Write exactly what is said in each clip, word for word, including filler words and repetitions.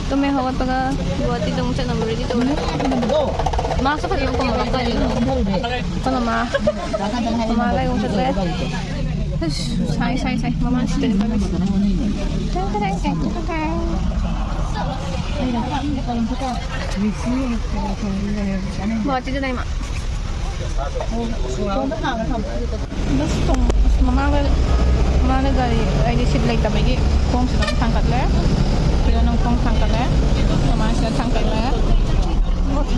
ꯇꯨꯝꯃꯦ, ꯍꯧꯒꯠꯄꯒ ꯒꯨꯋꯥꯍꯥꯇꯤꯗ ꯑꯃꯨꯛ ꯆꯠꯅꯕ ready ꯇꯧꯔꯦ꯫ ꯃꯥꯁꯨ ꯐꯖꯅ ꯀꯨꯝꯃꯒ ꯄꯥꯏꯔꯦ꯫ ꯑꯩꯈꯣꯏ ꯃꯃꯥ, ꯃꯃꯥ ꯂꯥꯏ ꯑꯃꯨꯛ ꯆꯠꯂꯦ꯫ ꯑꯁ, ꯁꯥꯏ, ꯁꯥꯏ, ꯁꯥꯏ꯫ ꯃꯃꯥ ꯁꯤꯗꯅꯤ ꯄꯥꯏꯔꯤꯁꯦ꯫ ꯒꯨꯋꯥꯍꯥꯇꯤꯗ ꯂꯩ ꯃꯥ꯫ ꯕꯁ ꯇꯣꯡ-, ꯑꯁ, ꯃꯃꯥꯡꯗ, ꯃꯃꯥꯡꯗ ꯒꯥꯔꯤ, ꯍꯥꯏꯗꯤ seat ꯂꯩꯇꯕꯒꯤ ꯈꯣꯡꯁꯤꯗ ꯑꯃꯨꯛ ꯊꯥꯡꯒꯠꯂꯦ, ꯁꯤꯗꯅ ꯑꯃꯨꯛ ꯈꯣꯡ ꯊꯥꯡꯒꯠꯂꯦ, ꯃꯃꯥꯡꯁꯤꯗ ꯊꯥꯡꯒꯠꯂꯦ꯫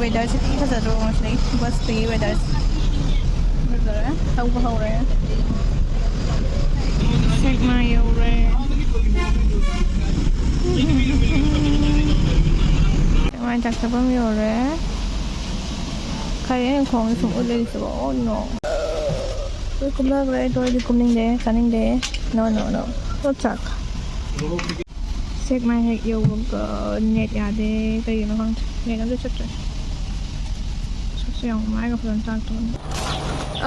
Weatherꯁꯦ ꯊꯤ ꯐꯖꯗ꯭ꯔꯣ ꯉꯁꯤꯗꯤ? ꯕꯁꯇꯒꯤ weatherꯁꯦ ꯐꯖꯔꯦ, ꯊꯧꯕ ꯍꯧꯔꯦ꯫ ꯁꯦꯛꯃꯥꯏ ꯌꯧꯔꯦ꯫ ꯁꯦꯛꯃꯥꯏ ꯆꯥꯛ ꯆꯥꯐꯝ ꯌꯧꯔꯦ꯫ ꯀꯔꯤ ꯑꯩꯅ ꯈꯣꯡꯁꯦ ꯁꯨꯝ ꯎꯠꯂꯤꯁꯤꯕꯣ? Oh no. ꯂꯣꯏ ꯀꯨꯝꯅꯈ꯭ꯔꯦ, ꯑꯗꯣ ꯑꯩꯗꯤ ꯀꯨꯝꯅꯤꯡꯗꯦ, ꯆꯥꯅꯤꯡꯗꯦ꯫ No, no, no. ꯂꯣꯠꯆꯥꯛ꯫ ꯁꯦꯛꯃꯥꯏ ꯍꯦꯛ ꯌꯧꯕꯒ net ꯌꯥꯗꯦ꯫ ꯀꯩꯒꯤꯅꯣ ꯈꯪꯗꯦ꯫ Net ꯑꯝꯇ ꯆꯠꯇ꯭ꯔꯦ꯫ ꯁꯛꯁꯦ ꯌꯥꯝ ꯃꯥꯏꯒ ꯐꯖꯅ ꯆꯥꯛꯇꯣꯛꯑꯅꯤ꯫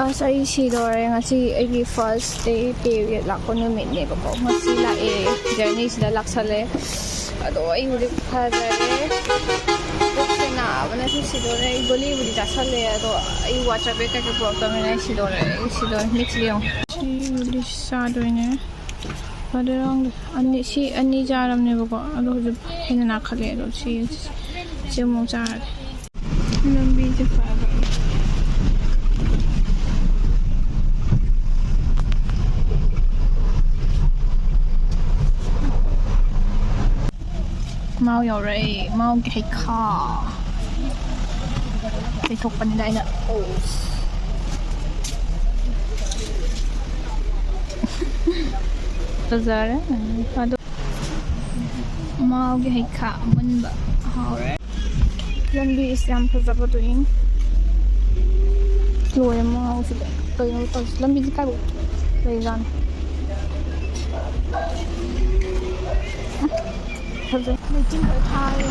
ꯑꯁ, ꯑꯩ ꯁꯤꯗꯣꯔꯦ꯫ ꯉꯁꯤ ꯑꯩꯒꯤ first day period ꯂꯥꯛꯄ ꯅꯨꯃꯤꯠꯅꯦꯕꯀꯣ꯫ ꯉꯁꯤ ꯂꯥꯛꯑꯦ꯫ Journeyꯁꯤꯗ ꯂꯥꯛꯁꯜꯂꯦ꯫ ꯑꯗꯣ ꯑꯩ ꯍꯧꯖꯤꯛ ꯐꯖꯔꯦ꯫ ꯄꯨꯛꯁꯦ ꯅꯥꯕꯅꯁꯨ ꯁꯤꯗꯣꯔꯦ꯫ ꯑꯩ ꯒꯨꯂꯤꯕꯨꯗꯤ ꯆꯥꯁꯜꯂꯦ, ꯑꯗꯣ ꯑꯩ water bag ꯀꯩꯀꯩ ꯄꯨꯔꯛꯇꯕꯅꯤꯅ ꯑꯩ ꯁꯤꯗꯣꯔꯦ꯫ ꯑꯩ ꯁꯤꯗꯣꯔꯦ꯫ ꯃꯤꯠꯁꯤꯗ ꯌꯦꯡꯉꯣ꯫ ꯁꯤ ꯒꯨꯂꯤ ꯆꯥꯗꯣꯏꯅꯦ꯫ ꯐꯗꯣꯏꯔꯥ ꯈꯪꯗꯦ꯫ ꯑꯅꯤ, ꯁꯤ ꯑꯅꯤ ꯆꯥꯔꯕꯅꯦꯕꯀꯣ꯫ ꯑꯗꯣ ꯍꯧꯖꯤꯛ ꯍꯦꯟꯅ ꯅꯥꯈꯠꯂꯦ꯫ ꯑꯗꯣ ꯁꯤ, ꯁꯤ ꯑꯃꯨꯛ ꯆꯥꯔꯒꯦ꯫ ꯂꯝꯕꯤꯁꯦ ꯐꯔꯦ꯫ ꯃꯥꯎ ꯌꯧꯔꯛꯑꯦ꯫ ꯃꯥꯎꯒꯤ ꯍꯩꯈꯥ꯫ ꯂꯩꯊꯣꯛꯄꯅꯤꯗ ꯑꯩꯅ꯫ ꯐꯖꯔꯦ꯫ ꯑꯗꯣ ꯃꯥꯎꯒꯤ ꯍꯩꯈꯥ ꯑꯃꯨꯟꯕ ꯍꯥꯎꯔꯦ꯫ ꯂꯝꯕꯤꯁꯦ ꯌꯥꯝ ꯐꯖꯕꯗꯣ ꯌꯦꯡ꯫ ꯂꯣꯏꯔꯦ ꯃꯥꯎꯁꯤꯗ꯫ ꯀꯩꯅꯣ ꯇꯧꯔꯤꯁꯦ? ꯂꯝꯕꯤꯁꯦ ꯀꯥꯏꯕꯣꯛ ꯂꯩꯖꯥꯠꯅꯣ? ꯐꯖꯩ꯫ ꯂꯩꯆꯤꯟ ꯂꯣꯏ ꯊꯥꯔꯦ꯫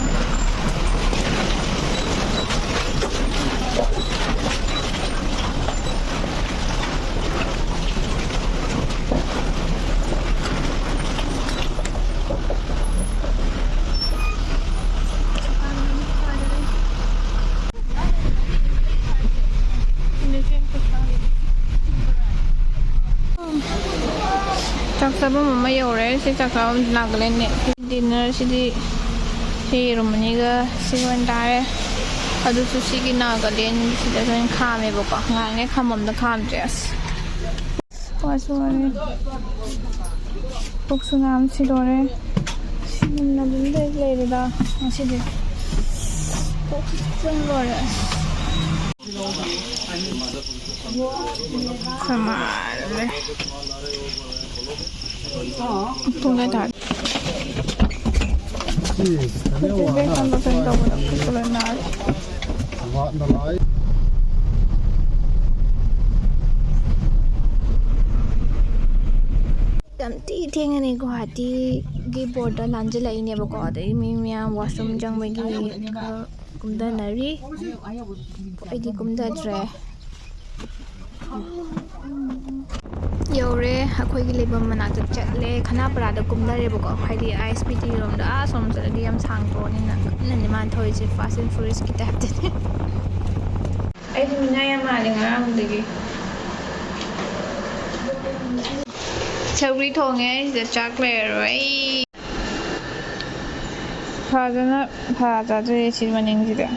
ꯆꯥꯛ ꯆꯥꯐꯝ ꯑꯃ ꯌꯧꯔꯦ꯫ ꯁꯤ ꯆꯥꯛ ꯆꯥꯐꯝ ꯅꯥꯒꯥꯂꯦꯟꯅꯦ꯫ ꯗꯤꯟꯅꯔꯁꯤꯗꯤ ꯁꯤ ꯌꯦꯔꯨꯝ ꯑꯅꯤꯒ ꯁꯤ ꯑꯣꯏꯅ ꯇꯥꯔꯦ꯫ ꯑꯗꯨꯁꯨ ꯁꯤꯒꯤ ꯅꯥꯒꯥꯂꯦꯟꯒꯤꯁꯤꯗ ꯂꯣꯏꯅ ꯈꯥꯝꯃꯦꯕꯀꯣ꯫ ꯉꯥꯡꯉꯦ ꯈꯥꯝꯕꯝꯗ ꯈꯥꯝꯗ꯭ꯔꯦ꯫ ꯑꯁ, ꯋꯥꯁꯨ ꯋꯥꯔꯦ꯫ ꯄꯨꯛꯁꯨ ꯅꯥꯕꯅ ꯁꯤꯗꯣꯔꯦ꯫ ꯁꯤ ꯃꯨꯟꯅ ꯑꯗꯨꯝ ꯂꯩ-, ꯂꯩꯔꯦꯗ ꯉꯁꯤꯗꯤ꯫ ꯄꯨꯛꯁꯨ ꯆꯤꯛꯄꯅ ꯂꯣꯏꯔꯦ꯫ ꯑꯁ꯫ ꯈꯣꯏ ꯃꯥ ꯂꯩ꯫ ꯄꯨꯡ ꯀꯌꯥ ꯇꯥꯔꯦ? ꯁꯤ ꯀꯩꯅꯣ ꯍꯧꯖꯤꯛ ꯕꯦꯛ ꯍꯥꯟꯅ ꯍꯟꯗꯣꯛ ꯍꯟꯖꯤꯟ ꯇꯧꯕꯗ ꯈꯨꯠꯇ ꯂꯣꯏ ꯅꯥꯔꯦ꯫ ꯋꯥꯠꯅ ꯂꯥꯛꯏ꯫ ꯌꯥꯝ ꯊꯤ ꯊꯦꯡꯉꯅꯤ꯫ ꯒꯨꯍꯥꯇꯤꯒꯤ ꯕꯣꯔꯗꯔ ꯂꯥꯟꯁꯤꯜꯂꯛꯏꯅꯦꯕꯀꯣ, ꯑꯗꯩ ꯃꯤ ꯃꯌꯥꯝ ꯋꯥꯁꯔꯨꯝ ꯆꯪꯕꯒꯤ ꯈꯔ ꯀꯨꯝꯊꯅꯔꯤ꯫ ꯑꯩꯗꯤ ꯀꯨꯝꯊꯗ꯭ꯔꯦ꯫ ꯌꯧꯔꯦ, ꯑꯩꯈꯣꯏꯒꯤ ꯂꯩꯐꯝ ꯃꯅꯥꯛꯇ ꯆꯠꯂꯦ꯫ ꯈꯅꯥꯄꯔꯥꯗ ꯀꯨꯝꯊꯔꯦꯕꯀꯣ, ꯍꯥꯏꯗꯤ ꯑꯥꯏ ꯑꯦꯁ ꯕꯤ ꯇꯤ ꯔꯣꯝꯗ ꯑꯥ ꯁꯣꯝ ꯆꯠꯂꯗꯤ ꯌꯥꯝ ꯁꯥꯡ ꯇꯣꯛꯑꯅꯤꯅ꯫ ꯀꯟꯅꯅꯦ ꯃꯥꯅ ꯊꯧꯔꯤꯁꯦ, ꯐꯥꯁ ꯑꯦꯟ ꯐ꯭ꯌꯨꯔꯤꯌꯁꯀꯤ ꯇꯥꯏꯞꯇꯅꯦ꯫ ꯑꯩꯗꯤ ꯃꯤꯅꯥ ꯌꯥꯝ ꯃꯥꯜꯂꯦ ꯉꯔꯥꯡꯗꯒꯤ꯫ ꯁꯧꯒ꯭ꯔꯤ ꯊꯣꯡꯉꯦ, ꯑꯩ ꯁꯤꯗ ꯆꯥꯛ ꯂꯩꯔꯔꯣꯏ꯫ ꯐꯖꯅ ꯐꯥ ꯆꯥꯗꯣꯏꯔꯦ ꯁꯤ ꯃꯅꯤꯡꯁꯤꯗ꯫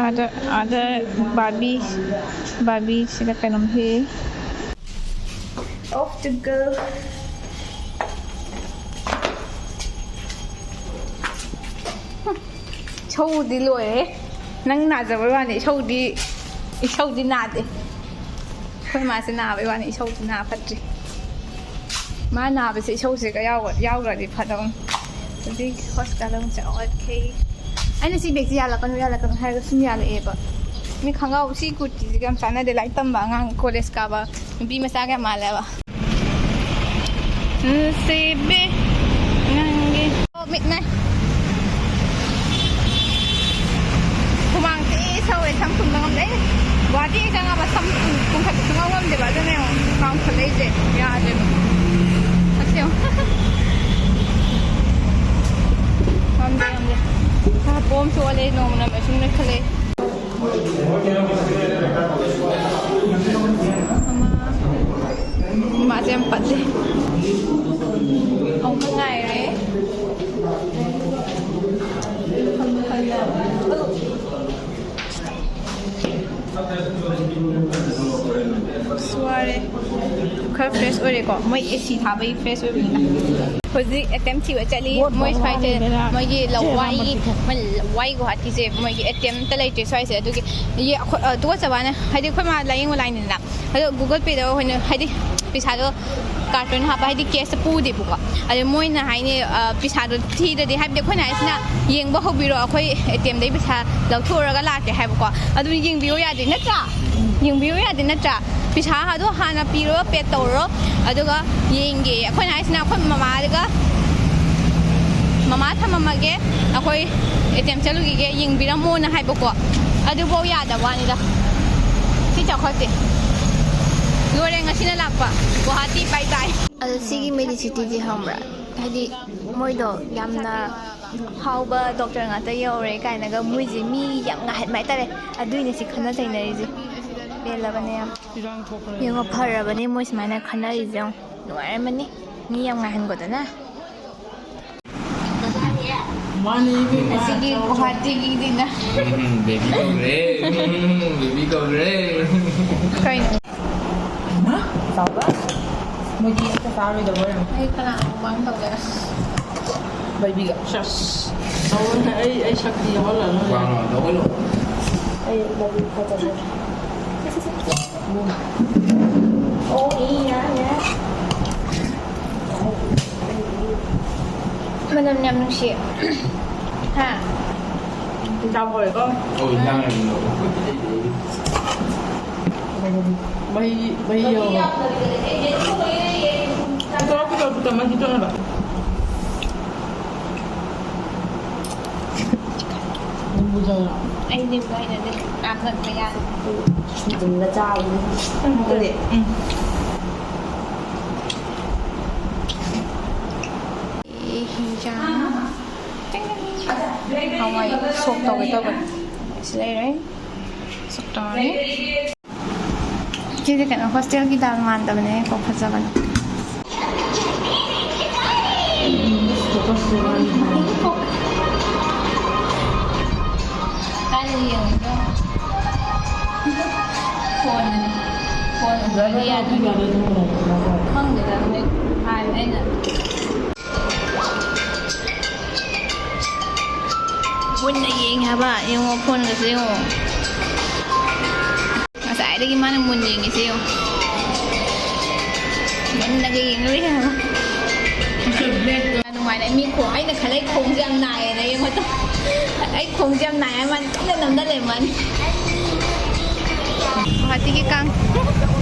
ꯑꯥꯗ, ꯑꯥꯗ ꯕꯥꯔꯕꯤ, ꯕꯥꯔꯕꯤ ꯁꯤꯗ ꯀꯩꯅꯣꯝ ꯍꯦꯛꯏ꯫ Off the go. ꯏꯁꯧꯗꯤ ꯂꯣꯏꯔꯦ꯫ ꯅꯪ ꯅꯥꯖꯕꯩ ꯋꯥꯅꯤ, ꯏꯁꯧꯗꯤ, ꯏꯁꯧꯗꯤ ꯅꯥꯗꯦ꯫ ꯑꯩꯈꯣꯏ ꯃꯥꯁꯦ ꯅꯥꯕꯩ ꯋꯥꯅꯤ, ꯏꯁꯧꯗꯤ ꯅꯥ ꯐꯠꯇ꯭ꯔꯤ꯫ ꯃꯥ ꯅꯥꯕꯁꯦ ꯏꯁꯧꯁꯤꯒ ꯌꯥꯎꯒ-, ꯌꯥꯎꯈ꯭ꯔꯗꯤ ꯐꯗꯧꯅꯤ꯫ ꯍꯧꯖꯤꯛ ꯍꯣꯁꯄꯤꯇꯥꯜ ꯑꯃꯨꯛ ꯆꯠꯂꯛꯈꯤ꯫ ꯑꯩꯅ ꯁꯤ ꯕꯦꯒꯁꯤ ꯌꯥꯜꯂꯛꯀꯅꯨ, ꯌꯥꯜꯂꯛꯀꯅꯨ ꯍꯥꯏꯔꯒ ꯁꯨꯝ ꯌꯥꯜꯂꯛꯑꯦꯕ꯫ ꯃꯤ ꯈꯪꯉꯥꯎ ꯁꯤ ꯀꯨꯔꯇꯤꯁꯤꯒ ꯌꯥꯝ ꯆꯥꯟꯅꯗꯦ꯫ ꯂꯥꯏꯔꯤꯛ ꯇꯝꯕ ꯑꯉꯥꯡ, ꯀꯣꯂꯦꯖ ꯀꯥꯕ ꯅꯨꯄꯤ ꯃꯆꯥꯒ ꯌꯥꯝ ꯃꯥꯜꯂꯦꯕ꯫ ꯅꯨꯡꯁꯤꯕꯤ ꯅꯪꯒꯤ꯫ ꯑꯣ, ꯃꯤꯠ ꯅꯥꯏ꯫ ꯍꯨꯃꯥꯡ ꯊꯤ ꯁꯧꯋꯦ, ꯁꯝ ꯄꯨꯟꯕ ꯉꯝꯗꯦ꯫ ꯑꯩ ꯒꯨꯍꯥꯇꯤ ꯍꯦꯛ ꯆꯪꯉꯕ ꯁꯝ ꯄꯨꯟ-, ꯄꯨꯟꯈꯠꯄ ꯁꯨꯡꯉꯝ ꯉꯝꯗꯦꯕ꯫ ꯑꯗꯨꯅ ꯌꯦꯡꯉꯣ, ꯀꯥꯝꯈꯠꯂꯛꯏꯁꯦ ꯌꯥꯗ꯭ꯔꯦꯕ꯫ ꯑꯁ ꯌꯦꯡꯉꯣ꯫ ꯉꯝꯗꯦ, ꯉꯝꯗꯦ꯫ ꯈꯔ ꯄꯣꯝꯁꯨ ꯑꯣꯜꯂꯦ, ꯅꯣꯡꯃ ꯅꯣꯡꯃ ꯁꯨꯝ ꯅꯣꯏꯈꯠꯂꯛꯑꯦ꯫ ꯃꯃꯥ, ꯃꯃꯥꯁꯦ ꯌꯥꯝ ꯄꯠꯂꯦ꯫ ꯋꯥꯔꯦ꯫ ꯈꯔ ꯐ꯭ꯔꯦꯁ ꯑꯣꯏꯔꯦꯀꯣ, ꯃꯣꯏ ꯑꯦ ꯁꯤ ꯊꯥꯕꯒꯤ ꯐ꯭ꯔꯦꯁ ꯑꯣꯏꯕꯅꯤꯅ꯫ ꯍꯧꯖꯤꯛ ꯑꯦꯇꯦꯝ ꯊꯤꯕ ꯆꯠꯂꯤ꯫ ꯃꯣꯏ ꯁ꯭ꯋꯥꯏꯁꯦ ꯃꯣꯏꯒꯤ ꯂꯋꯥꯏꯒꯤ, ꯃꯣꯏ ꯂꯋꯥꯏ ꯒꯨꯍꯥꯇꯤꯁꯦ ꯃꯣꯏꯒꯤ ꯑꯦꯇꯦꯝ ꯑꯝꯇ ꯂꯩꯇ꯭ꯔꯦ ꯁ꯭ꯋꯥꯏꯁꯦ꯫ ꯑꯗꯨꯒꯤ ꯌꯦ-, ꯑꯩꯈꯣꯏ, ꯑ, ꯇꯨꯀꯠꯆꯕꯅ, ꯍꯥꯏꯗꯤ ꯑꯩꯈꯣꯏ ꯃꯥ ꯂꯥꯏꯌꯦꯡꯕ ꯂꯥꯏꯅꯤꯗꯅ, ꯑꯗꯣ Google Pay ꯗ ꯑꯩꯈꯣꯏꯅ ꯍꯥꯏꯗꯤ ꯄꯩꯁꯥꯗꯣ ꯀꯥꯔꯇꯨꯟ ꯍꯥꯞꯄ, ꯍꯥꯏꯗꯤ ꯀꯦꯁꯇ ꯄꯨꯗꯦꯕꯀꯣ꯫ ꯑꯗꯣ ꯃꯣꯏꯅ ꯍꯥꯏꯅꯤ, ꯑ, ꯄꯩꯁꯥꯗꯣ ꯊꯤꯗ꯭ꯔꯗꯤ, ꯍꯥꯏꯕꯗꯤ ꯑꯩꯈꯣꯏꯅ ꯍꯥꯏꯁꯤꯅ ꯌꯦꯡꯕ ꯍꯧꯕꯤꯔꯣ, ꯑꯩꯈꯣꯏ ꯑꯦ ꯇꯤ ꯑꯦꯝꯗꯩ ꯄꯩꯁꯥ ꯂꯧꯊꯣꯛꯎꯔꯒ ꯂꯥꯛꯀꯦ ꯍꯥꯏꯕꯀꯣ꯫ ꯑꯗꯨ ꯌꯦꯡꯕꯤꯌꯣ ꯌꯥꯗꯦ ꯅꯠꯇ꯭ꯔꯥ? ꯌꯦꯡꯕꯤꯌꯣ ꯌꯥꯗꯦ ꯅꯠꯇ꯭ꯔꯥ? ꯄꯩꯁꯥ ꯑꯗꯣ ꯍꯥꯟꯅ ꯄꯤꯔꯣ, ꯄꯦ ꯇꯧꯔꯣ, ꯑꯗꯨꯒ ꯌꯦꯡꯒꯦ꯫ ꯑꯩꯈꯣꯏꯅ ꯍꯥꯏꯁꯤꯅ ꯑꯩꯈꯣꯏ ꯃꯃꯥꯗꯒ, "ꯃꯃꯥ ꯊꯝꯃꯝꯃꯒꯦ, ꯑꯩꯈꯣꯏ ꯑꯦ ꯇꯤ ꯑꯦꯝ ꯆꯠꯂꯨꯈꯤꯒꯦ, ꯌꯦꯡꯕꯤꯔꯝꯃꯣꯅ" ꯍꯥꯏꯕꯀꯣ꯫ ꯑꯗꯨꯐꯥꯎ ꯌꯥꯗꯕ ꯋꯥꯅꯤꯗ꯫ ꯁꯤ ꯆꯥꯎꯈꯠꯇꯦ꯫ ꯂꯣꯏꯔꯦ ꯉꯁꯤꯅ ꯂꯥꯛꯄ꯫ ꯒꯨꯋꯥꯍꯥꯇꯤ ꯕꯥꯏ ꯕꯥꯏ꯫ ꯑꯗꯣ ꯁꯤꯒꯤ ꯃꯦꯗꯤꯁꯤꯇꯤꯗꯤ ꯈꯪꯕ꯭ꯔꯥ? ꯍꯥꯏꯗꯤ ꯃꯣꯏꯗꯣ ꯌꯥꯝꯅ ꯐꯥꯎꯕ ꯗꯣꯛꯇꯔ ꯉꯥꯛꯇ ꯌꯧꯔꯦ ꯀꯥꯏꯅꯒ ꯃꯣꯏꯁꯦ ꯃꯤ ꯌꯥꯝ ꯉꯥꯏꯍꯟꯕ ꯍꯥꯏꯇꯥꯔꯦ꯫ ꯑ« ꯑꯗꯨꯏꯅꯦ ꯁꯤ ꯈꯠꯅ ꯆꯩꯅꯔꯤꯁꯦ꯫ ꯄꯦꯜꯂꯕꯅꯦ ꯌꯥꯝ꯫ ꯌꯦꯡꯉꯣ, ꯐꯔꯕꯅꯦ ꯃꯣꯏ ꯁꯨꯃꯥꯏꯅ ꯈꯟꯅꯔꯤꯁꯦ ꯌꯦꯡꯉꯣ꯫ ꯅꯨꯡꯉꯥꯏꯔꯝꯃꯅꯤ ꯃꯤ ꯌꯥꯝ ꯉꯥꯏꯍꯟꯒꯗꯅ꯫ ꯃꯥꯅꯤ ꯏꯕꯦꯝꯃ꯫ ꯑꯁꯤꯒꯤ ꯒꯨꯍꯥꯇꯤꯒꯤꯅꯤꯅ꯫ ꯎꯝ, ꯕꯦꯕꯤ ꯀꯧꯔꯦ꯫ ꯎꯝ, ꯕꯦꯕꯤ ꯀꯧꯔꯦ꯫ ꯀꯩꯅꯣ? ꯍꯩꯃꯥ, ꯆꯥꯎꯕ? ꯃꯣꯏꯗꯤ ꯑꯝꯇ ꯆꯥꯔꯣꯏꯗꯕ ꯑꯣꯏꯔꯝꯅꯤ꯫ ꯑꯩ ꯀꯅꯥꯅꯣ ꯃꯃꯥꯡ ꯇꯧꯒꯦ? ꯕꯦꯕꯤꯒ꯫ ꯁꯁ꯫ ꯇꯧꯔꯣꯏ, ꯑꯩ, ꯑꯩ ꯁꯛꯇꯤ ꯌꯥꯎꯍꯜꯂꯅꯨ꯫ ꯋꯥ ꯉꯥꯡꯗꯧ ꯀꯩꯅꯣ? ꯑꯩ ꯕꯦꯕꯤ ꯐꯖꯕ꯫ ꯃꯅꯝ ꯌꯥꯝ ꯅꯨꯡꯁꯤ꯫ ꯍꯥ? ꯆꯥꯎꯈ꯭ꯔꯦꯀꯣ꯫ ꯑꯧ, ꯏꯟꯖꯥꯡ ꯂꯩꯕꯅꯦ꯫ ꯃꯍꯤ, ꯃꯍꯤ ꯌꯥꯎꯕ꯫ ꯇꯧꯔꯛꯀꯦ, ꯇꯧꯔꯛꯀꯦ, ꯇꯧꯔꯛꯀꯦ, ꯃꯍꯤ ꯆꯣꯠꯅꯕ꯫ ꯅꯤꯝꯕꯨ ꯆꯥꯔꯣ? ꯑꯩ ꯅꯤꯝꯕꯨ ꯍꯩꯅꯗꯦ꯫ ꯌꯥꯝꯅ ꯀꯌꯥ꯫ ꯁꯤꯡꯖꯨꯒ ꯆꯥꯕꯗꯤ꯫ ꯎꯝ꯫ ꯍꯤꯟꯖꯥꯡ꯫ ꯍꯋꯥꯏ ꯁꯣꯛ ꯇꯧꯒꯦ ꯇꯧꯕꯅꯦ꯫ ꯁꯤ ꯂꯩꯔꯦ꯫ ꯁꯣꯛ ꯇꯧꯔꯅꯤ꯫ ꯁꯤꯗꯤ ꯀꯩꯅꯣ, ꯍꯣꯁꯇꯦꯜꯒꯤ ꯗꯥꯜ ꯃꯥꯟꯗꯕꯅꯦ ꯀꯣ, ꯐꯖꯕꯅꯦ꯫ ꯀꯥꯏꯗ ꯌꯦꯡꯉꯤꯅꯣ? ꯐꯣꯟꯗꯅꯤ꯫ ꯐꯣꯟ ꯎꯕꯗꯤ ꯌꯥꯗꯦ꯫ ꯈꯪꯗꯦꯗ, ꯃꯣꯏ ꯍꯥꯏꯕ ꯑꯩꯅ꯫ ꯃꯨꯟꯅ ꯌꯦꯡꯉꯦ ꯍꯥꯏꯕ, ꯌꯦꯡꯉꯣ, ꯐꯣꯟꯒꯁꯦ ꯌꯦꯡꯉꯣ꯫ ꯉꯁꯥꯏꯗꯒꯤ ꯃꯥꯅ ꯃꯨꯟ ꯌꯦꯡꯉꯤꯁꯦ ꯌꯦꯡꯉꯣ꯫ ꯃꯨꯟꯅꯒ ꯌꯦꯡꯉ ꯂꯩ ꯍꯥꯏꯕ꯫ ꯅꯨꯡꯉꯥꯏꯅ ꯃꯤ ꯈꯣꯡ, ꯑꯩꯅ ꯈꯜꯂꯦ ꯈꯣꯡꯁꯦ ꯌꯥꯝ ꯅꯥꯏꯌꯦꯅ, ꯌꯦꯡꯉꯣ ꯇꯣ꯫ ꯑꯩ ꯈꯣꯡꯁꯦ ꯌꯥꯝ ꯅꯥꯏ ꯍꯥꯏ ꯃꯥꯅ ꯀꯟꯅ ꯅꯝꯗ ꯂꯩꯔꯝꯃꯅꯤ꯫ ꯒꯨꯍꯥꯇꯤꯒꯤ ꯀꯥꯡ꯫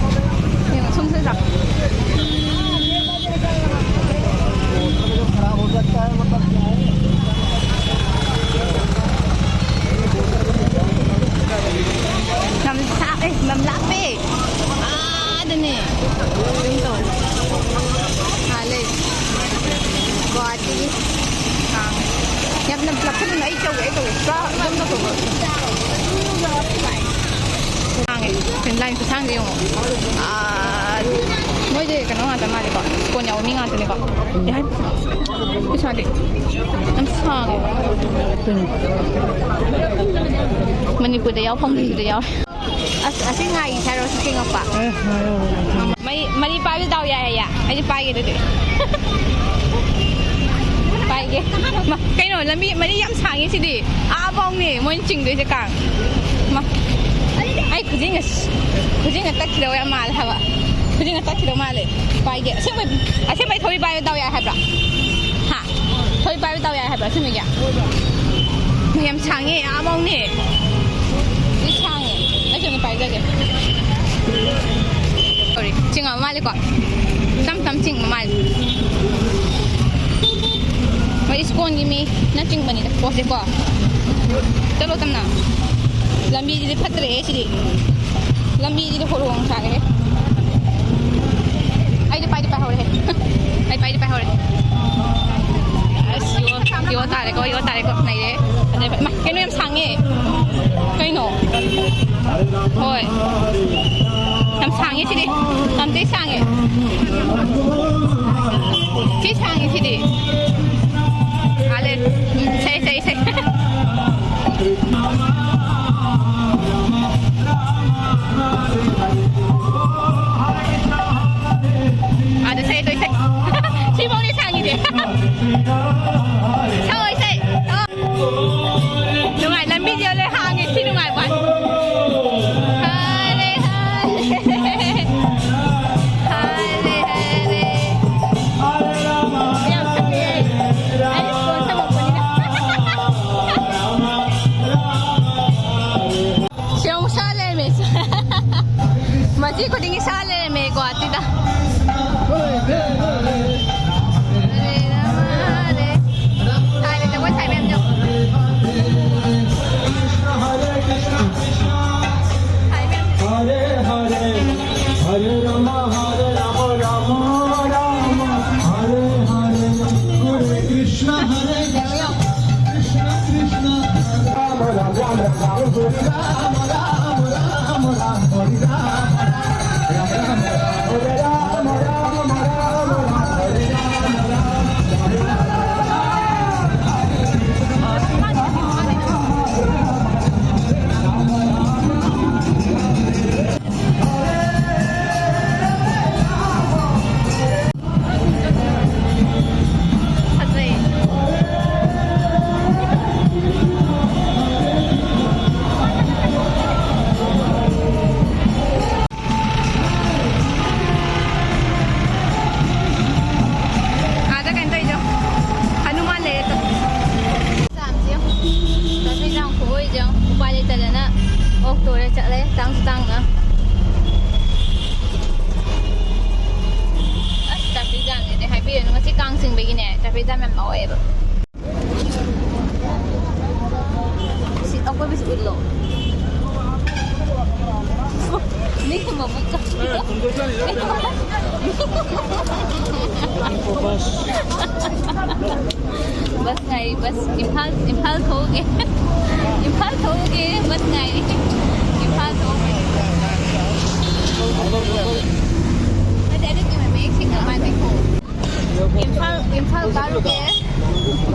ꯌꯦꯡꯉꯣ, ꯁꯨꯝ ꯁꯨꯝ ꯂꯥꯛ꯫ ꯌꯥꯝ ꯁꯥ-, ꯑꯦ, ꯌꯥꯝ ꯂꯥꯞꯄꯦ꯫ ꯑꯥꯗꯅꯦ꯫ ꯑꯗꯨꯝ ꯇꯧ꯫ ꯑꯥ ꯂꯩ꯫ ꯒꯨꯍꯥꯇꯤꯒꯤ꯫ ꯑꯥ꯫ ꯌꯥꯝꯅ ꯂꯥꯞꯊꯣꯛꯀꯅꯨ꯫ ꯑꯩ ꯇꯧꯒꯦ, ꯑꯩ ꯇꯧꯒꯦ꯫ ꯄꯨꯔꯥ ꯑꯗꯨꯝ ꯇꯧꯊꯣꯛꯈ꯭ꯔꯣ꯫ ꯁꯥꯡꯉꯦ꯫ ꯂꯥꯏꯟ ꯈꯨꯁꯥꯡꯁꯦ ꯌꯦꯡꯉꯣ꯫ ꯑꯥ, ꯃꯣꯏꯁꯦ ꯀꯩꯅꯣ ꯉꯥꯛꯇ ꯃꯥꯜꯂꯦꯀꯣ꯫ ꯁ꯭ꯀꯣꯟ ꯌꯥꯎꯕ ꯃꯤ ꯉꯥꯛꯇꯅꯦꯀꯣ꯫ ꯌꯥꯏ꯫ ꯄꯩꯁꯥꯗꯤ ꯌꯥꯝ ꯁꯥꯡꯉꯦ꯫ ꯃꯅꯤꯄꯨꯔꯗ ꯌꯥꯎ ꯐꯪꯗ꯭ꯔꯤꯁꯤꯗ ꯌꯥꯎꯔꯦ꯫ ꯑꯁ, ꯑꯁꯤ ꯉꯥꯏ ꯍꯥꯏꯔꯣ, ꯁꯤ ꯆꯤꯡꯉꯛꯄ꯫ ꯃꯔꯤ, ꯃꯔꯤ ꯄꯥꯏꯕ ꯗꯥꯎ ꯌꯥꯏ ꯍꯥꯏꯌꯦ꯫ ꯑꯩꯗꯤ ꯄꯥꯏꯒꯦ ꯑꯗꯨꯗꯤ꯫ ꯄꯥꯏꯒꯦ꯫ ꯃꯥ, ꯀꯩꯅꯣ, ꯂꯝꯕꯤ ꯃꯔꯤ ꯌꯥꯝ ꯁꯥꯡꯉꯤ ꯁꯤꯗꯤ꯫ ꯑꯥ ꯐꯥꯎꯅꯦ ꯃꯣꯏꯅ ꯆꯤꯡꯗꯣꯏꯁꯦ ꯀꯥꯡ꯫ ꯃꯥ, ꯑꯩ ꯈꯨꯖꯤꯟꯒ, ꯈꯨꯖꯤꯟꯒ ꯇꯠꯈꯤꯗꯧ ꯌꯥꯝ ꯃꯥꯜꯂꯦ ꯍꯥꯏꯕ꯫ ꯈꯨꯖꯤꯟꯒ ꯇꯠꯈꯤꯗꯧ ꯃꯥꯜꯂꯦ꯫ ꯄꯥꯏꯒꯦ꯫ ꯑꯁꯦꯡꯕꯩ, ꯑꯁꯦꯡꯕꯩ ꯊꯧꯔꯤ ꯄꯥꯏꯕ ꯗꯥꯎ ꯌꯥꯏ ꯍꯥꯏꯕ꯭ꯔꯥ? ꯍꯥ? ꯊꯣꯏ ꯄꯥꯏꯕ ꯗꯥꯎ ꯌꯥꯏ ꯍꯥꯏꯕ꯭ꯔꯥ? ꯁꯨꯝ ꯌꯥ-, ꯌꯥꯝ ꯁꯥꯡꯉꯦ, ꯑꯥ ꯃꯧꯅꯦ꯫ ꯁꯤ ꯁꯥꯡꯉꯦ꯫ ꯑꯩꯁꯨ ꯑꯗꯨꯝ ꯄꯥꯏꯖꯒꯦ꯫ ꯁꯣꯔꯤ, ꯆꯤꯡꯉꯕ ꯃꯥꯜꯂꯦꯀꯣ? ꯇꯝ ꯇꯝ ꯆꯤꯡꯕ ꯃꯥꯜꯂꯦ꯫ ꯃꯣꯏ ꯏꯁꯀꯣꯟꯒꯤ ꯃꯤꯅ ꯆꯤꯡꯕꯅꯤꯗ ꯄꯣꯠꯁꯦꯀꯣ꯫ ꯆꯠꯂꯣ ꯇꯝꯅ꯫ ꯂꯝꯕꯤꯁꯤꯗꯤ ꯐꯠꯇ꯭ꯔꯦꯍꯦ ꯁꯤꯗꯤ꯫ ꯂꯝꯕꯤꯁꯤꯗꯤ ꯍꯣꯔꯣꯡ ꯁꯥꯔꯦꯍꯦ꯫ ꯑꯩꯗꯤ ꯄꯥꯏꯗꯤ ꯄꯥꯏꯍꯧꯔꯦꯍꯦ꯫ ꯑꯩ ꯄꯥꯏꯗꯤ ꯄꯥꯏꯍꯧꯔꯦ꯫ ꯑꯁ, ꯌꯣ, ꯌꯣ ꯇꯥꯔꯦꯀꯣ, ꯌꯣ ꯇꯥꯔꯦꯀꯣ꯫ ꯅꯩꯔꯦ꯫ ꯐꯖꯩ, ꯐꯖꯩ꯫ ꯃꯥ, ꯀꯩꯅꯣ ꯌꯥꯝ ꯁꯥꯡꯉꯦ꯫ ꯀꯩꯅꯣ? ꯍꯣꯏ꯫ ꯌꯥꯝ ꯁꯥꯡꯉꯦ ꯁꯤꯗꯤ꯫ ꯌꯥꯝ ꯊꯤ ꯁꯥꯡꯉꯦ꯫ ꯊꯤ ꯁꯥꯡꯉꯦ ꯁꯤꯗꯤ꯫ ꯃꯥꯜꯂꯦ꯫ ꯏꯁꯩ, ꯏꯁꯩ, ꯏꯁꯩ꯫ ꯁꯤ ꯈꯨꯗꯤꯡꯒꯤ ꯁꯥ ꯂꯩꯔꯝꯃꯦ ꯒꯨꯍꯥꯇꯤꯗ꯫ ꯍꯔꯦ ꯔꯥꯃ ꯍꯔꯦ꯫ ꯁꯥꯏ ꯂꯩꯇꯕ ꯁꯥꯏ ꯃꯌꯥꯝꯗꯣ꯫ ꯁꯥꯏ ꯃꯌꯥꯝꯗꯣ꯫ हरे हरे हरे राम हरे राम राम राम हरे हरे हरे कृष्ण हरे कृष्ण कृष्ण कृष्ण राम राम राम राम हरे राम राम राम राम हरे राम राम राम राम राम हरे राम राम राम राम हरे राम राम राम राम ꯐꯖꯩ꯫ ꯑꯥꯗ ꯀꯩꯅꯣ ꯇꯧꯔꯤꯗꯣ, ꯍꯅꯨꯃꯥꯟ ꯂꯩꯔꯦ ꯇꯣ꯫ ꯖꯥꯝꯁꯦ ꯌꯦꯡꯉꯨ꯫ Traffic jam ꯈꯨꯑꯣꯏꯁꯦ ꯌꯦꯡꯉꯨ꯫ ꯎꯄꯥꯏ ꯂꯩꯇꯗꯅ ꯑꯣꯛꯇꯣꯗ ꯆꯠꯂꯦ, ꯇꯥꯡꯁꯨ ꯇꯥꯡꯅ꯫ ꯑꯁ, traffic jamꯁꯤꯗꯤ ꯍꯥꯏꯕꯤꯔꯅꯨ꯫ ꯉꯁꯤ ꯀꯥꯡ ꯆꯤꯡꯕꯒꯤꯅꯦ, traffic jam ꯌꯥꯝ ꯑꯣꯏꯌꯦꯕ꯫ ꯁꯤ ꯑꯀꯣꯏꯕꯁꯤ ꯎꯠꯂꯣ꯫ ꯃꯤꯒꯤ ꯃꯕꯨꯛ ꯆꯥꯎ꯫ ꯕꯁ ꯉꯥꯏꯔꯤ, ꯕꯁ꯫ ꯏꯝꯐꯥꯜ, ꯏꯝꯐꯥꯜ ꯊꯣꯛꯎꯒꯦ꯫ ꯏꯝꯐꯥꯜ ꯊꯣꯛꯎꯒꯦ, ꯕꯁ ꯉꯥꯏꯔꯤ꯫ ꯏꯝꯐꯥꯜ ꯊꯣꯛꯎꯒꯦ꯫ ꯅꯠꯇꯦ, ꯑꯗꯨꯒꯤ ꯃꯌꯦꯛ ꯁꯦꯡꯅ ꯃꯥꯟꯗꯦꯀꯣ꯫ ꯏꯝꯐꯥꯜ, ꯏꯝꯐꯥꯜ ꯀꯥꯔꯨꯒꯦ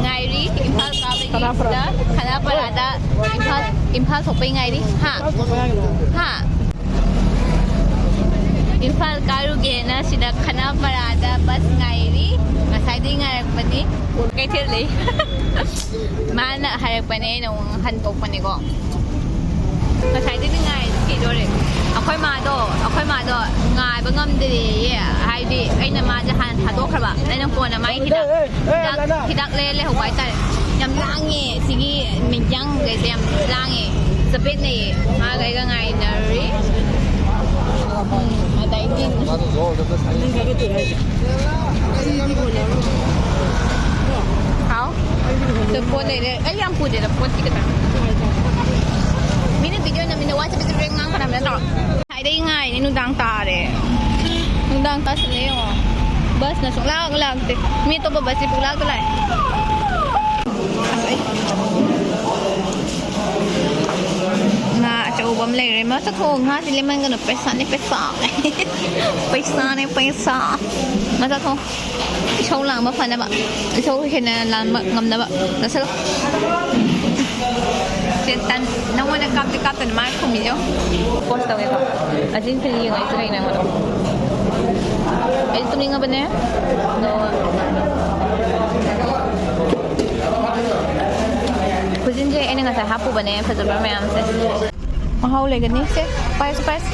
ꯉꯥꯏꯔꯤ꯫ ꯏꯝꯐꯥꯜ ꯀꯥꯕꯒꯤ ꯁꯤꯗ ꯈꯅꯥꯄꯔꯥꯗ ꯏꯝꯐꯥꯜ, ꯏꯝꯐꯥꯜ ꯊꯣꯛꯄꯩ ꯉꯥꯏꯔꯤ꯫ ꯍꯥ? ꯍꯥ? ꯏꯝꯐꯥꯜ ꯀꯥꯔꯨꯒꯦꯅ ꯁꯤꯗ ꯈꯅꯥꯄꯔꯥꯗ ꯕꯁ ꯉꯥꯏꯔꯤ꯫ ꯉꯁꯥꯏꯗꯩ ꯉꯥꯏꯔꯛꯄꯅꯤ꯫ ꯀꯩꯊꯦꯜꯗꯩ꯫ ꯃꯥꯅ ꯍꯥꯏꯔꯛꯄꯅꯦ, ꯑꯩꯅ ꯑꯃꯨꯛ ꯍꯟꯗꯣꯛꯄꯅꯦꯀꯣ꯫ ꯉꯁꯥꯏꯗꯒꯤ ꯉꯥꯏꯔꯤꯁꯦ ꯁꯤꯗꯣꯔꯦ꯫ ꯑꯩꯈꯣꯏ ꯃꯥꯗꯣ, ꯑꯩꯈꯣꯏ ꯃꯥꯗꯣ ꯉꯥꯏꯕ ꯉꯝꯗ꯭ꯔꯦꯌꯦ꯫ ꯍꯥꯏꯗꯤ ꯑꯩꯅ ꯃꯥꯁꯦ ꯍꯥꯟꯅ ꯊꯥꯗꯣꯛꯈ꯭ꯔꯕ꯫ ꯑꯩꯅ ꯀꯣꯟꯅ ꯃꯥꯒꯤ ꯍꯤꯗꯥꯛ, ꯍꯤꯗꯥꯛ, ꯍꯤꯗꯥꯛ ꯂꯩꯔ ꯂꯩꯍꯧꯕ ꯍꯥꯏꯇꯥꯔꯦ꯫ ꯌꯥꯝ ꯂꯥꯡꯉꯦ꯫ ꯁꯤꯒꯤ ꯃꯤꯌꯥꯡꯈꯩꯁꯦ ꯌꯥꯝ ꯂꯥꯡꯉꯦ꯫ ꯆꯄꯦꯠꯅꯩꯌꯦ꯫ ꯃꯥꯒ ꯑꯩꯒ ꯉꯥꯏꯅꯔꯤ꯫ ꯍꯥꯎ꯫ ꯁꯤ ꯄꯣꯠ ꯂꯩꯔꯦ꯫ ꯑꯩ ꯌꯥꯝ ꯄꯨꯗꯦꯗ, ꯄꯣꯠꯇꯤ ꯈꯤꯇꯪ꯫ ꯃꯤꯅ ꯚꯤꯗꯤꯑꯣ ꯅꯝꯃꯤꯅ ꯋꯥ ꯆꯕꯦꯠ ꯆꯕꯦꯠ ꯉꯥꯡ ꯀꯅꯥꯝ ꯅꯠꯇ꯭ꯔꯣ? ꯉꯁꯥꯏꯗꯩ ꯉꯥꯏꯔꯤꯅꯦ, ꯅꯨꯡꯗꯥꯡ ꯇꯥꯔꯦ꯫ ꯅꯨꯡꯗꯥꯡ ꯇꯥꯁꯤꯜꯂꯦ ꯌꯦꯡꯉꯣ꯫ ꯕꯁꯅ ꯁꯨꯡꯂꯥꯛ ꯂꯥꯛꯇꯦ꯫ ꯃꯤ ꯑꯇꯣꯞꯄ ꯕꯁꯇꯤ ꯄꯨꯡꯂꯥꯛꯇ ꯂꯥꯛꯑꯦ꯫ ꯑꯁ, ꯑꯩ ꯉꯥ ꯑꯆꯧꯕ ꯑꯃ ꯂꯩꯔꯦ꯫ ꯃꯁꯛ ꯊꯣꯡ ꯉꯥꯁꯤ ꯂꯦꯃꯟꯒꯅꯨ꯫ ꯄꯩꯁꯥꯅꯤ ꯄꯩꯁꯥ꯫ ꯄꯩꯁꯥꯅꯤ ꯄꯩꯁꯥ꯫ ꯃꯁꯛ ꯊꯣꯡ꯫ ꯏꯁꯧ ꯂꯥꯡꯕ ꯐꯅꯕ꯫ ꯏꯁꯧ ꯍꯦꯟꯅ ꯂꯥꯡꯕ ꯉꯝꯅꯕ꯫ ꯆꯠꯁꯤꯜꯂꯣ꯫ ꯁꯦ, ꯇꯟ-, ꯅꯪꯉꯣꯟꯗ ꯀꯥꯞꯇꯤ ꯀꯥꯞꯇꯅ ꯃꯥ ꯈꯨꯝꯃꯤꯗꯣ꯫ ꯄꯣꯁ ꯇꯧꯒꯦꯀꯣ꯫ ꯑꯁꯤ ꯐꯤꯜ ꯌꯦꯡꯉꯛꯏꯁꯦ ꯀꯩꯅꯣ ꯑꯩꯉꯣꯟꯗ? ꯑꯩ ꯇꯨꯝꯅꯤꯡꯉꯕꯅꯦ꯫ ꯑꯗꯣ ꯈꯨꯖꯤꯟꯁꯦ ꯑꯩꯅ ꯉꯁꯥꯏ ꯍꯥꯞꯄꯨꯕꯅꯦ, ꯐꯖꯕ ꯃꯌꯥꯝꯁꯦ꯫ ꯃꯍꯥꯎ ꯂꯩꯒꯅꯤ꯫ ꯁꯦ, ꯄꯥꯏꯁꯦ, ꯄꯥꯏꯁꯦ꯫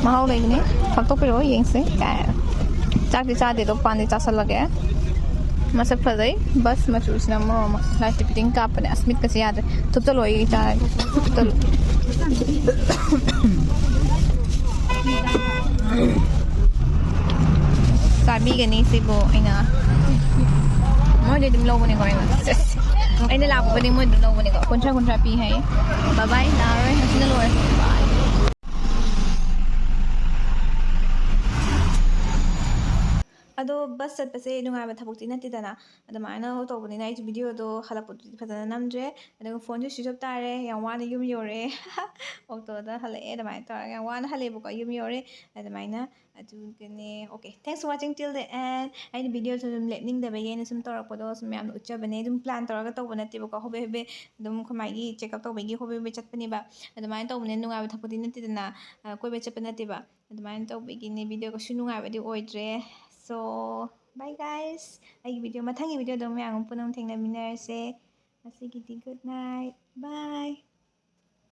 ꯃꯍꯥꯎ ꯂꯩꯒꯅꯤ꯫ ꯐꯥꯛꯇꯣꯛꯄꯤꯔꯛꯑꯣ, ꯌꯦꯡꯁꯦ꯫ ꯀꯥꯏ꯫ ꯆꯥꯛꯇꯤ ꯆꯥꯗꯦ ꯑꯗꯣ, ꯄꯥꯟꯗꯤ ꯆꯥꯁꯜꯂꯒꯦ꯫ ꯃꯁꯛ ꯐꯖꯩ꯫ ꯕꯁ ꯃꯆꯨꯁꯤꯅ ꯃꯔꯣꯜ ꯑꯃ꯫ ꯂꯥꯏꯠꯁꯦ ꯐꯤꯠꯇꯤꯡ ꯀꯥꯞꯄꯅꯦ꯫ ꯑꯁ, ꯃꯤꯠꯀꯁꯦ ꯌꯥꯗ꯭ꯔꯦ꯫ ꯊꯨꯞꯆꯜꯂꯣ, ꯑꯩ ꯆꯥꯔꯒꯦ꯫ ꯊꯨꯞꯆꯜꯂꯣ꯫ ꯆꯥꯕꯤꯒꯅꯤ ꯁꯤꯕꯨ ꯑꯩꯅ꯫ ꯃꯣꯏꯗꯤ ꯑꯗꯨꯝ ꯂꯧꯕꯅꯤꯀꯣ ꯑꯩꯅ꯫ ꯁꯦꯁ꯫ ꯑꯩꯅ ꯂꯥꯛꯄ ꯈꯨꯗꯤꯡ ꯃꯣꯏ ꯑꯗꯨꯝ ꯂꯧꯕꯅꯤꯀꯣ꯫ ꯀꯨꯟꯊ꯭ꯔꯥ, ꯀꯨꯟꯊ꯭ꯔꯥ ꯄꯤ ꯍꯥꯏꯌꯦ꯫ ꯕꯥꯏ ꯕꯥꯏ, ꯂꯥꯛꯑꯔꯣꯏ꯫ ꯉꯁꯤꯅ ꯂꯣꯏꯔꯦ꯫ ꯕꯥꯏ꯫ ꯑꯗꯣ ꯕꯁ ꯆꯠꯄꯁꯦ ꯅꯨꯡꯉꯥꯏꯕ ꯊꯕꯛꯇꯤ ꯅꯠꯇꯦꯗꯅ꯫ ꯑꯗꯨꯃꯥꯏꯅ ꯇꯧꯕꯅꯤꯅ ꯑꯩꯁꯨ ꯚꯤꯗꯤꯑꯣꯗꯣ ꯍꯜꯂꯛꯄꯗꯨꯗꯤ ꯐꯖꯅ ꯅꯝꯗ꯭ꯔꯦ꯫ ꯑꯗꯨꯒ ꯐꯣꯟꯁꯨ switch off ꯇꯥꯔꯦ꯫ ꯌꯥꯝ ꯋꯥꯅ ꯌꯨꯝ ꯌꯧꯔꯦ꯫ ꯑꯣꯛꯇꯣꯗ ꯍꯜꯂꯛꯑꯦ꯫ ꯑꯗꯨꯃꯥꯏꯅ ꯇꯧꯔꯒ ꯌꯥꯝ ꯋꯥꯅ ꯍꯜꯂꯦꯕꯀꯣ ꯌꯨꯝ ꯌꯧꯔꯦ꯫ ꯑꯗꯨꯃꯥꯏꯅ ꯑꯗꯨꯒꯅꯦ꯫ Okay, thanks for watching till the end. ꯑꯩꯅ ꯚꯤꯗꯤꯑꯣꯁꯨ ꯑꯗꯨꯝ ꯂꯦꯞꯅꯤꯡꯗꯕꯒꯤ ꯑꯩꯅ ꯁꯨꯝ ꯇꯧꯔꯛꯄꯗꯣ ꯁꯨꯝ ꯃꯌꯥꯝꯗ ꯎꯠꯆꯕꯅꯦ꯫ ꯑꯗꯨꯝ plan ꯇꯧꯔꯒ ꯇꯧꯕ ꯅꯠꯇꯦꯕꯀꯣ꯫ ꯍꯣꯕꯦ ꯍꯣꯕꯦ ꯑꯗꯨꯝ ꯑꯩꯈꯣꯏ ꯃꯥꯒꯤ checkup ꯇꯧꯕꯒꯤ ꯍꯣꯕꯦ ꯍꯣꯕꯦ ꯆꯠꯄꯅꯦꯕ꯫ ꯑꯗꯨꯃꯥꯏꯅ ꯇꯧꯕꯅꯦ꯫ ꯅꯨꯡꯉꯥꯏꯕ ꯊꯕꯛꯇꯤ ꯅꯠꯇꯦꯗꯅ꯫ ꯑ, ꯀꯣꯏꯕ ꯆꯠꯄ ꯅꯠꯇꯦꯕ꯫ ꯑꯗꯨꯃꯥꯏꯅ ꯇꯧꯕꯒꯤꯅꯦ ꯚꯤꯗꯤꯑꯣ ꯀꯩꯁꯨ ꯅꯨꯡꯉꯥꯏꯕꯗꯤ ꯑꯣꯏꯗ꯭ꯔꯦ꯫ So, bye guys. ꯑꯩꯒꯤ ꯚꯤꯗꯤꯑꯣ, ꯃꯊꯪꯒꯤ ꯚꯤꯗꯤꯑꯣꯗ ꯃꯌꯥꯝ ꯄꯨꯟꯅ ꯑꯃꯨꯛ ꯊꯦꯡꯅꯃꯤꯟꯅꯔꯁꯦ꯫ ꯉꯁꯤꯒꯤꯗꯤ good night. Bye.